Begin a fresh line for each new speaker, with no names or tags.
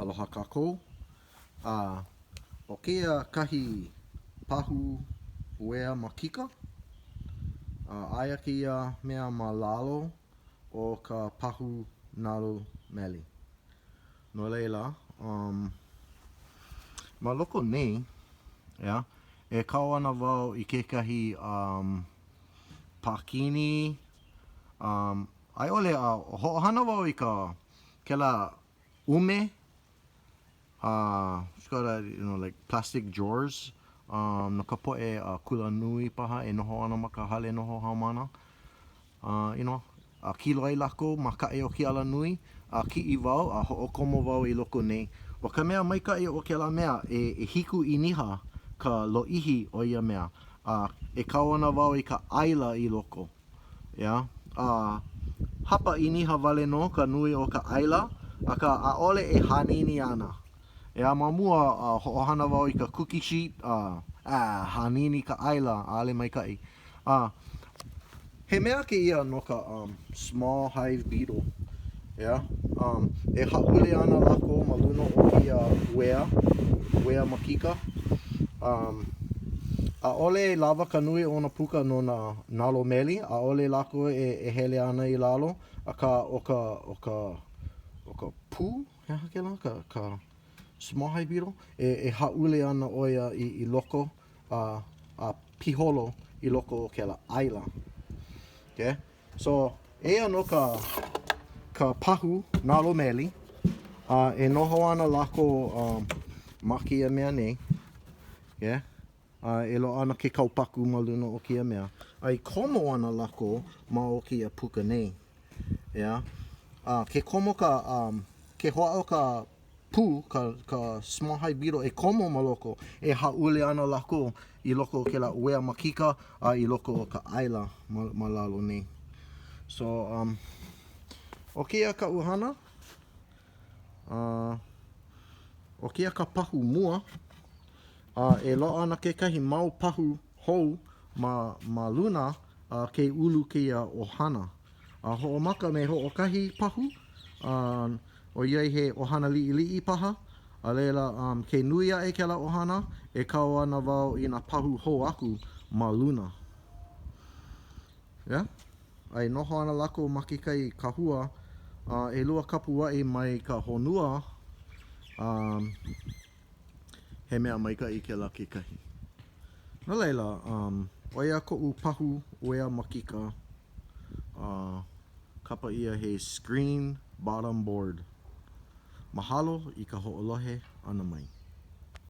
Aloha kākou. A ʻo kēia kahi pahu uea makika. A aia kēia mea ma lalo o ka pahu nalu meli. No laila, um, ma loko nei, ʻeā, e kau ana wau i kekahi um, pākini, um, a i ʻole, uh, hoʻohana wau i ka kēlā ʻume, uh, it's got a, you know, like plastic drawers, um, no ka poʻe uh, kulanui paha e noho ana ma ka hale noho haumāna. Uh, you know, a kilo ai lākou ma kaʻe o ke alanui, a kiʻi wau a hoʻokomo wau i loko nei. ʻO ka mea maikaʻi o kēlā mea, e ʻehiku ʻīniha ka lōʻihi o ia mea, a e kau ana wau i ka ʻaila i loko. ʻEā? A hapa ʻīniha wale nō ka nui o ka ʻaila, akā ʻaʻole e hānini ana. ʻEā, ma mua, hoʻohana wau i ka cookie sheet, a, ʻā, hānini ka ʻaila, ʻaʻole maikaʻi. A, he mea kēia no ka um, small hive beetle. ʻEā? Um, e hāʻule ana lākou ma luna o kēia uea, uea makika. Um, ʻaʻole lawa ka nui o nā puka no nā nalo meli, ʻaʻole lākou e, e hele ana i lalo, akā ʻo ka, ʻo ka, ʻo ka pū, he aha kēlā, ka, ka small hive beetle, e, e hāʻule ana ʻo ia i, i loko a, a piholo i loko o kēlā ʻaila. Okay? So, eia nō ka, ka pahu nalo meli, a e noho ana lākou um, ma kēia mea nei. Yeah. A e loaʻa ana ke kaupaku ma luna o kēia mea. A i komo ana lākou ma o kēia puka nei. Yeah. A ke komo ka, um, ke hoʻāʻo ka pū, ka, ka small hive beetle e komo ma loko, e hāʻule ana lākou i loko o kēlā uea makika a i loko o ka ʻaila ma, ma lalo nei. So, um, ʻo kēia kaʻu hana, uh, ʻo kēia ka pahu mua, a e loaʻa ana kekahi mau pahu hou ma, ma luna a ke ulu kēia ʻohana. A hoʻomaka me hoʻokahi pahu, a ʻoiai he ʻohana liʻiliʻi paha, a laila, um, ke nui aʻe kēlā ʻohana, e kau ana wau i nā pahu hou aku ma luna. Yeah? A e noho ana lākou ma kekahi kahua, a ʻelua kapuaʻi mai ka honua, um, he mea maikaʻi kēlā kekahi. No laila, um, ʻo ia koʻu pahu uea makika, uh, kapa ʻia he screen bottom board. Mahalo i ka hoʻolohe ʻana mai.